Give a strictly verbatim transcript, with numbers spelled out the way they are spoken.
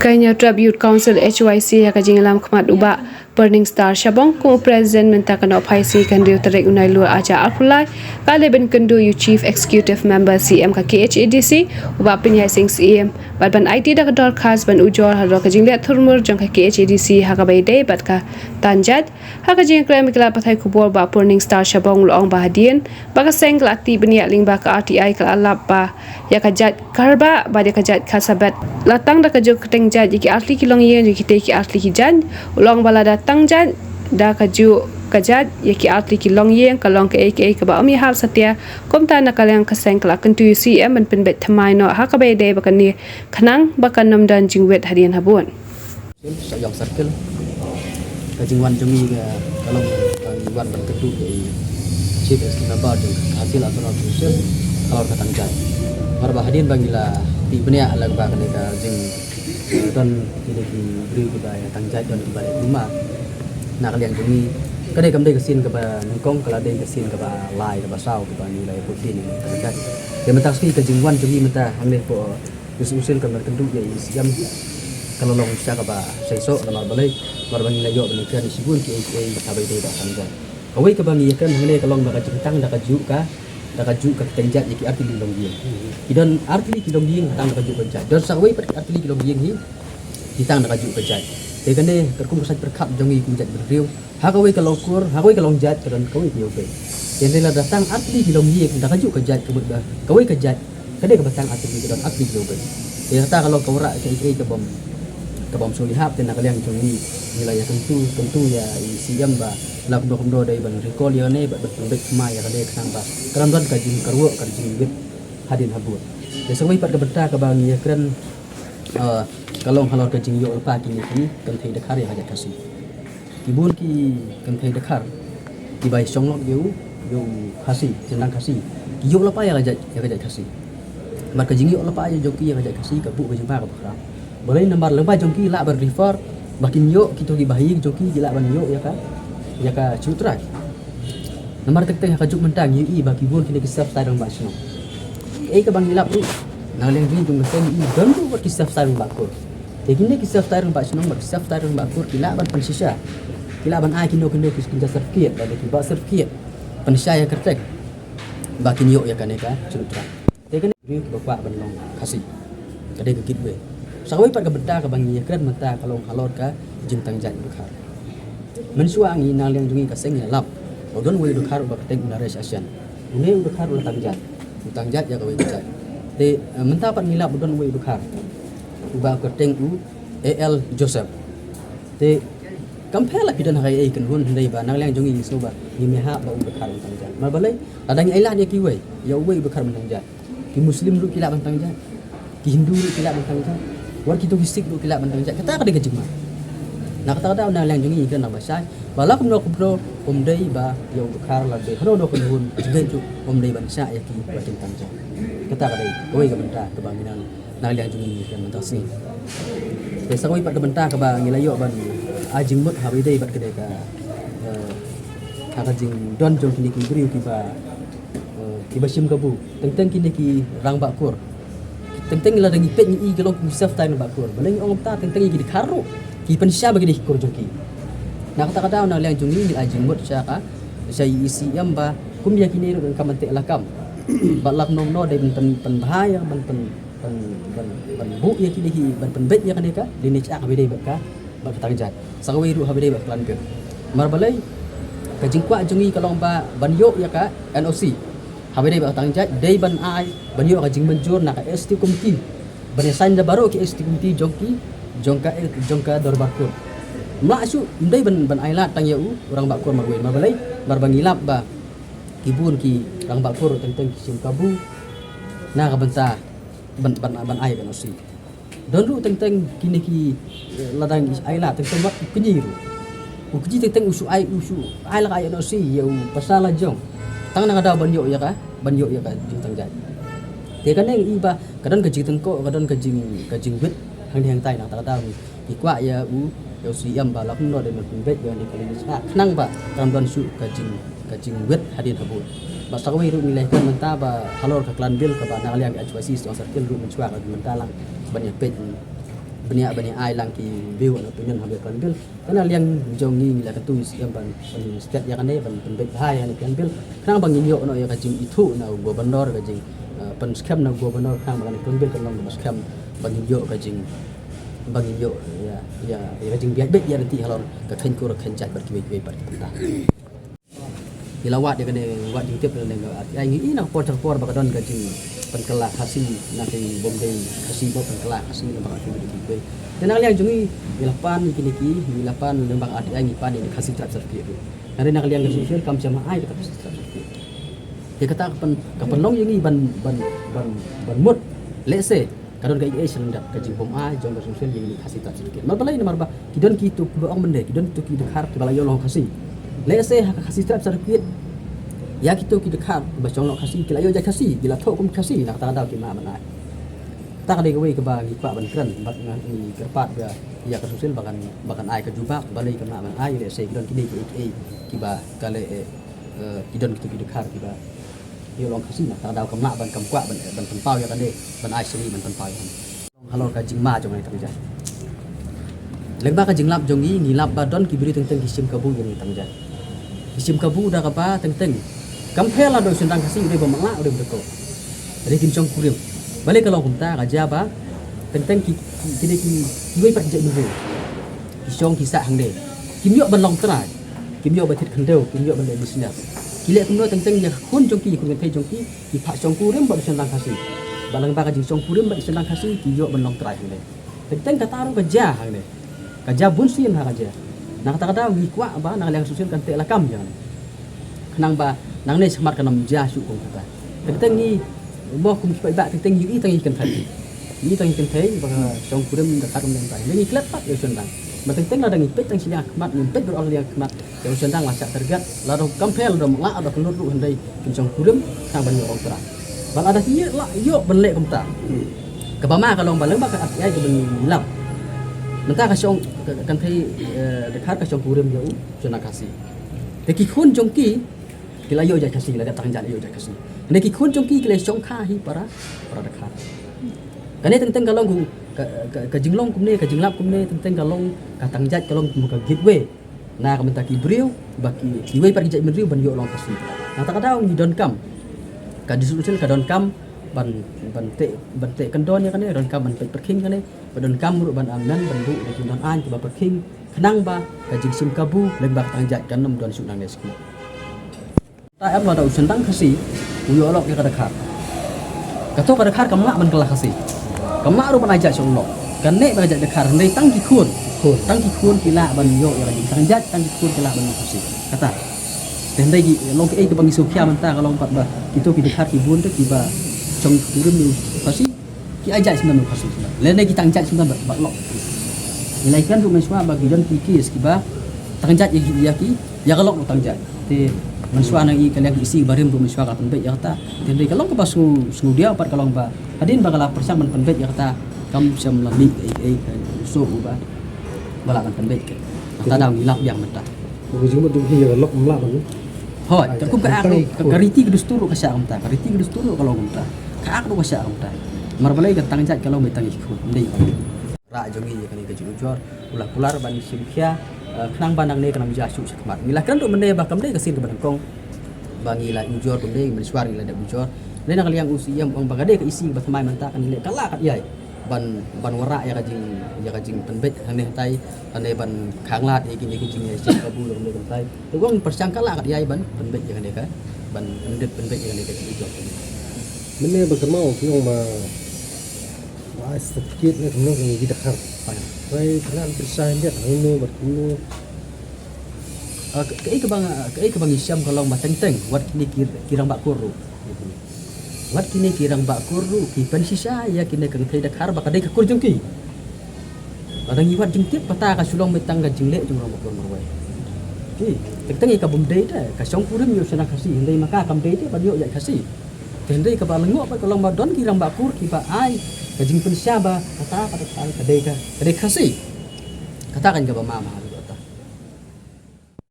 Ka Hynñiewtrep Youth Council H Y C ha ka jingïalam khmat u Bah Burning Star Shabong kum u President mynta ka Nohphaisngi ka hynriew tarik u Nailur arhajar arphew lai, ka la pynkynduh ïa u Chief Executive Member C M ka K H A D C, u Bah Pynïaid Sing Syiem, bad ban aiti da ka dorkhas ban ujor halor ka jingleh thurmur jong ka K H A D C ha kaba ïadei bad ka tan jait. Ha ka jingkren bad ki lad pathai khubor, Bah Burning Star Shabong u la ong ba hadien ba ka seng ka la tih bniah lyngba ka R T I ka la lap ba ïa ka jait Kharbah bad ïa ka jait Kharsabet la tang da kajuh ka kyrteng jait ïa ki artylli ki longïing jong kitei ki artylli ki jait. U la ong ba lada tang jait da kajuh ka jait ïa ki artylli ki longïing ka long kaei kaei kaba ym ïahap satia, kumta na ka liang ka seng ka la kyntu ïa u C M ban pynbeit thymmai noh ha kaba ïadei bad kane, khnang ba kan ym don jingwit hadien habud. Sa ïong circle. Ka jingwan jong ngi ka, ka long ka jingwan ban kynduh ïa i Chief Executive Member jong ka Khasi Autonomous Council halor ka tang jait. Namar ba hadien ba ngi la tih bniah lyngba kane ka jing, eh, don kine ki briew kiba ïa tang jait, don kiba ïa kuma na ka liang jong ngi. Ka dei kam dei ka sien kaba nyngkong, ka la dei ka sien kaba lai kaba saw kaba ngi la ïa put din ïa tang jait. Te mynta ka sngi ka jingwan jong ngi mynta hangne ko Ïa u sien ka ban kynduh ïa i C M ka la long sha kaba shisha namar balei, namar ba ngi la ïoh ban ïakren shibun kiei kiei haba ïadei bad ka tang jait. Kawei kaba ngi ïakren hangne ka long ba ka jingtang da kajuh ka, da kajuh ka kyrteng jait ïa ki artylli ki longïing. Ki don artylli ki longïing tang da kajuh ka jait. Don sa kawei pat ki artylli ki longïing hi ki tang da kajuh ka jait. Te kane katkum ka saiñ pyrkhat jong ngi kum jaitbynriew, ha kawei ka longkur, ha kawei ka longjait ka don kawei ka ïewbeiñ. Te hynrei lada tang artylli ki longïing da kajuh ka jait ka mut ba kawei ka jait ka dei kaba tang artylli ka don artylli ki ïewbeiñ. Te kata ka long ka wanrah kaei kaei ka bym, ka bym sngewlyngngoh. Te na ka liang jong ngi ngi la ïakyntu, kyntu ïa i C M ba la kumno kumno dei ban recall ïa kane bad ban pynbeit thymmai ïa kane khnang ba kan ym don ka jingkyrwoh ka jingwit hadien habud. Te sa kawei pat ka bynta kaba ngi ïakren, eh, ka long halor ka jingïoh lypa kine ki kynthei dkhar ïa ka jait Khasi. Ki bun ki kynthei dkhar kiba ïashong lok ïa u, ïa u Khasi, jingtang Khasi, ki ïoh lypa ïa ka jait, ïa ka jait Khasi. Bad ka jingïoh lypa jong ki ïa ka jait Khasi ka buh ka jingma kaba khraw. Balei? Namar lyngba jong ki lah ban refer ba kin ïoh, kito kiba ha ïing jong ki ki lah ban ïoh ïa ka, ïa ka jingtrai. Namar teng teng ha ka juk mynta ngi ïohi ba ki bun kine ki staff tai rangbah shnong. Ei kaba ngi lap ruh na liang jong jong ka seng, ngi don ruh wat ki staff tai rangbah kur. Te kine ki staff tai rangbah shnong bad ki staff tai rangbah kur ki lah ban pynshisha, ki lah ban ai kino kino ki, ki certificate, lane ki birth certificate, pynshisha ïa ka kyrteng ba kin ïoh ïa kane ka jingtrai. Te kane briew kiba kwah ban long Khasi. Ka dei ka gateway. Sa kawei pat ka bynta kaba ngi ïakren mynta ka long halor ka jingtang jait u dkhar. Mynshuwa ngi na liang jong ngi ka seng ngi la lap ba u don uwei u dkhar uba kyrteng u Naresh Ashan. Une u dkhar u la tang jait, u tang jait ïa kawei ka jait. Te, eh, mynta pat ngi lap ba u don uwei u dkhar uba kyrteng u A L Joseph. Te kam pher la phi don ha kaei kaei kynhun, hynrei ba na liang jong ngi ngi sngew ba ngim ïahap ba u dkhar un tang jait. Namar balei? Lada ngi ailad ïa kiwei, ïa uwei u dkhar un tang jait. Ki Muslim ruh ki lah ban tang jait. Ki Hindu ruh ki lah ban tang jait. Wat kito ki Sikh ruh ki lah ban tang jait. Kata ka dei ka jingma. Na kata ka daw na liang jong ngi ngi kren naba shai ba la kumno kumno um dei ba ïa u dkhar lane hano hano ka kynhun jingngeit ruh um dei ban shah ïa ki ba kin tang jait. Kata ka dei kawei ka bynta kaba ngi na, na liang jong ngi ngi kren mynta ka sngi. Te sa kawei pat ka bynta kaba ngi la ïoh ban ai jingmut haba ïadei bad ka dei ka, eh, ha ka jingdon jong kine ki briew kiba, eh, kiba shim kabu. Teng teng kine ki rangbah kur. Teng teng lada ngi peit ngi i ki long kum ki staff tai rangbah kur. Balei ngi ong kumta? Teng teng ïa ki dkhar ruh ki pynshisha ba ki dei ki kur jong ki. Na kata ka daw na liang jong ngi ngi ai jingmut sha ka, sha i C M ba kum ïa kine ruh donkam ban teh lakam. Bad la kumno kumno dei ban pyn, pynbha ïa, ban pyn, ban, ban, ban buh ïa kine ki, ban pynbeit ïa kane ka lineage act haba ïadei bad ka, bad ka tang jait. Sa kawei ruh haba ïadei bad ka Clan Bill. Namar balei? Ka jingkwah jong ngi ka long ba ban ïoh ïa ka N O C haba ïadei bad ka tang jait dei ban ai, ban ïoh ka jingmynjur na ka S T committee, ban ïasain da baroh ki S T committee jong ki, jong ka, jong ka dorbar kur. Ym lah shuh, ym dei ban, ban ailad tang ïa u rangbah kur marwei. Namar balei? Namar ba ngi lap ba ki bun ki rangbah kur teng teng ki shim kabu na ka bynta ban, ban, ban ai ka N O C. Don ruh teng teng kine ki, eh, lada ngi ailad teng teng wat u kñi ruh. U kñi teng teng u shu ai, u shu ai la ka N O C ïa u pasal la jong. Tang na ka daw ban ïoh ïa ka, ban ïoh ïa ka jingtang jait. Te kane ngi i ba ka don ka jingtyngkoh, ka don ka jing, ka jingwit hangne hangtai. Na kata ka daw ngi, ngi kwah ïa u, ïa u C M ba la kumno dei ban pynbeit ïa kane ka lineage act khnang ba kan don shuh ka jing, ka jingwit hadien habud. Bad sa kawei ruh ngi la ïakren mynta ba halor ka Clan Bill kaba na ka liang ka H Y C Shillong Circle ruh mynshuwa ka la mynta lang ban ïa peit. Bniah bniah ai lang ki view na opinion ha ka plan bill. Te na liang jong ngi ngi la kyntu ïa u CM ban, ban stet ïa kane ban pynbeit bha ïa kane plan bill. Khnang ba ngin ïoh noh ïa ka jingithuh na u governor, ka jing, eh, pynskhem na u governor khnang ba kane plan bill kan long kaba skhem ba ngin ïoh ka jing, ba ngin ïoh ïa, ïa, ïa ka jingbieit beit ïa lynti halor ka kheiñ kur kheiñ jait bad kiwei kiwei pat ki bynta. Ngi la wad ïa kane, wad jingtip ïa kane ka R T I, ngi i na ka por sha ka por ba ka don ka jingpynkylla Khasi na ka bym dei Khasi, ba pynkylla Khasi na ba ka kiwei kiwei. Te na ka liang jong ngi ngi la pan ïa kine ki, ngi la pan lyngba ka R T I ngi pan ïa ka Khasi Tribe Certificate ruh. Hynrei na ka liang ka social kam shym ai ka Khasi Tribe Certificate. Te kata ka pyn, ka pynlong ïa ngi ban, ban, ban, ban mut. Let's say ka don ka eiei shilyndet ka jingbym ai jong ka social ïa kine ki Khasi Tribe Certificate. Namar balei? Namar ba ki don kito kiba ong mynne, ki don kito ki dkhar kiba la ïoh long Khasi. Let's say ha ka Khasi Tribe Certificate ïa kito ki dkhar kiba shong noh Khasi ki la ïoh jait Khasi, ki la thoh kum Khasi, na kata ka daw kim lah ban ai. Kata ka dei kawei kaba ngi kwah ban kren bad nga, ngi kyrpad ba ïa ka social ba kan, ba kan ai ka jubab. Balei kam lah ban ai? Let's say ki don kine ki eiei kiba ka leh, eh, eh, ki don kito ki dkhar kiba ïoh long Khasi, na kata ka daw kam lah ban, kam kwah ban, ban pynpaw ïa kane, ban ai sha ngi ban pynpaw ïa kane. Halor ka jingma jong ngi tang jait. Lyngba ka jinglap jong ngi ngi lap ba don ki briew teng teng ki shim kabu ïa ngi tang jait. Ki shim kabu da kaba teng teng kam pher lada u shynrang Khasi u dei ba mangla u dei ba dkoh. Hynrei kin shong kurim. Balei ka long kumta? Ka jia ba teng teng ki, ki, ki dei ki, kiwei pat ki jaitbynriew. Ki shong ki sah hangne. Kim ïoh ban long trai. Kim ïoh ban thied khyndew, kim ïoh ban leh business. Ki leh kumno? Teng teng ïa ka khun jong ki, ïa ka khun kynthei jong ki, ki phah shong kurim bad u shynrang Khasi. Bad lyngba ka jingshong kurim bad u shynrang Khasi ki ïoh ban long trai hangne. Teng teng kata ruh ka jia hangne. Ka jia bun sien ha ka jia. Na kata ka daw ngi kwah ba na ka liang social kan teh lakam ïa kane. Khnang ba nangne shakhmat kan ym jia shuh kum kata. Teng teng ngi mo kum ki paidbah teng teng ngi ïohi tang ïa ki kynthei. Ngi ïohi tang ïa ki kynthei ba ka shong kurim da ka dum lem tai. Ngi klet pat ïa u shynrang. Ba teng teng lada ngi peit tang shi liang khmat, ngi peit baroh liang khmat. Ïa u shynrang la shah target, lada kam pher, lada mangla, lada kyllut ruh hynrei kin shong kurim khnang ban ïoh long trai. Ba lada ki ïoh, la ïoh ban leh kumta. Kaba ma ka long ba lyngba ka R T I kaba ngi lap. Mynta ka shong ka, ka kynthei, eh, dkhar ka shong kurim ïa u shynrang Khasi. Te ki khun jong ki ki la ïoh jait Khasi, la dep tang jait ïoh jait Khasi. Hynrei ki khun jong ki ki la shong kha hi para, para dkhar. Kane teng teng ka long kum ka, ka, ka jinglong kumne, ka jinglap kumne teng teng ka long ka tang jait ka long kum ka gateway na ka bynta ki briew ba ki, kiwei pat ki jaitbynriew ban ïoh long Khasi. Na kata ka daw ngi donkam, ka District Council ka donkam ban, ban teh, ban teh kyndon ïa kane, donkam ban peit pyrkhing kane, ba donkam ruh ban amend ban buh da ki don aiñ kiba pyrkhing khnang ba ka jingshim kabu lyngba ka tang jait kan ym don shuh nangne shakhmat. Ta em lada u shynrang Khasi u ïoh lok ïa ka dkhar. Kato ka dkhar kam lah ban kylla Khasi. Kam lah ruh ban ai jait sha u lok. Kan neh ba ka jait dkhar hynrei tang ki khun. Tang ki khun ki lah ban ïoh ïa ka jingtang jait, tang ki khun ki lah ban ïoh Khasi. Kata. Te hynrei ki long kaei kaba ngi sngewkhia mynta ka long pat ba kito ki dkhar ki bun te kiba shong kurim ïa u Khasi. Ki ai jait sngewbha ïa u Khasi sngewbha. Lane ki tang jait sngewbha ba, ba lok. Ngi la ïakren ruh mynshuwa ba ki don ki case kiba tang jait ïa ki, ïa ki, ïa ka lok ruh tang jait. Te mynshuwa na ngi ka liang ki EC barim ruh mynshuwa ka la pynbeit ïa kata. Te hynrei ka long kaba sngew, sngewdiaw pat ka long ba hadien ba ka la pyrshang ban pynbeit ïa kata kam shym la mih ei ei ka soh uba ba lah ban pynbeit ka. Kata dang ngi lap biang mynta. Ka jingmut jong ki ïa ka lok ym lah ban. Hooid, ka kum ka, ka, ka riti ka dustur ruh ka shah kumta, ka riti ka dustur ruh ka long kumta, ka ak ruh ka shah kumta. Namar balei? Ka tang jait ka long ba tang ïa ki khun, ym dei. Rah jong ngi ïa kane ka jingujor u la kular ban shim khia, eh, khnang ba nangne kan ym jia shuh shakhmat. Ngi la kren ruh mynne ba kam dei ka sien kaba nyngkong ba ngi la ujor, kam dei mynshuwa ngi la dep ujor. Lane na ka liang u CEM u ong ba ka dei ka EC ba thymmai mynta kan leh, ka lah ka dei ban, ban wanrah ïa ka jing, ïa ka jingpynbeit hangne hangtai, lane ban khanglad ïa kine ki jingïaseng kabu ïa kane hangtai. Te u ong pyrshang ka lah ka dei ban pynbeit ïa kane ka, ban pynbeit, pynbeit ïa kane ka jingujor. Mynne ba kynmaw ki ong ba, ba ai certificate ne kumno ka ngi dkhar. Hooid. Hooid, kynnoh pyrshang ïa hangno bad kumno. Ah, ka, kaei kaba nga, kaei kaba ngi shem ka long ba teng teng wat kine ki, ki rangbah kur ruh. Wat kine ki rangbah kur ruh ki pynshisha ïa kine ka kynthei dkhar ba ka dei ka kur jong ki. Lada ngi wad jingtip, kata ka shu long mynta ka jingleh jong u rangbah kur marwei. Ki, teng teng ïa ka bym dei te, ka shong kurim ïa u shynrang Khasi, hynrei ma ka kam dei te ban ïoh jait Khasi. Te hynrei kaba lyngngoh pat ka long ba don ki rangbah kur kiba ai ka jingpynshisha ba kata, kata ka dei ka, ka dei Khasi. Kata kan kaba ma ma.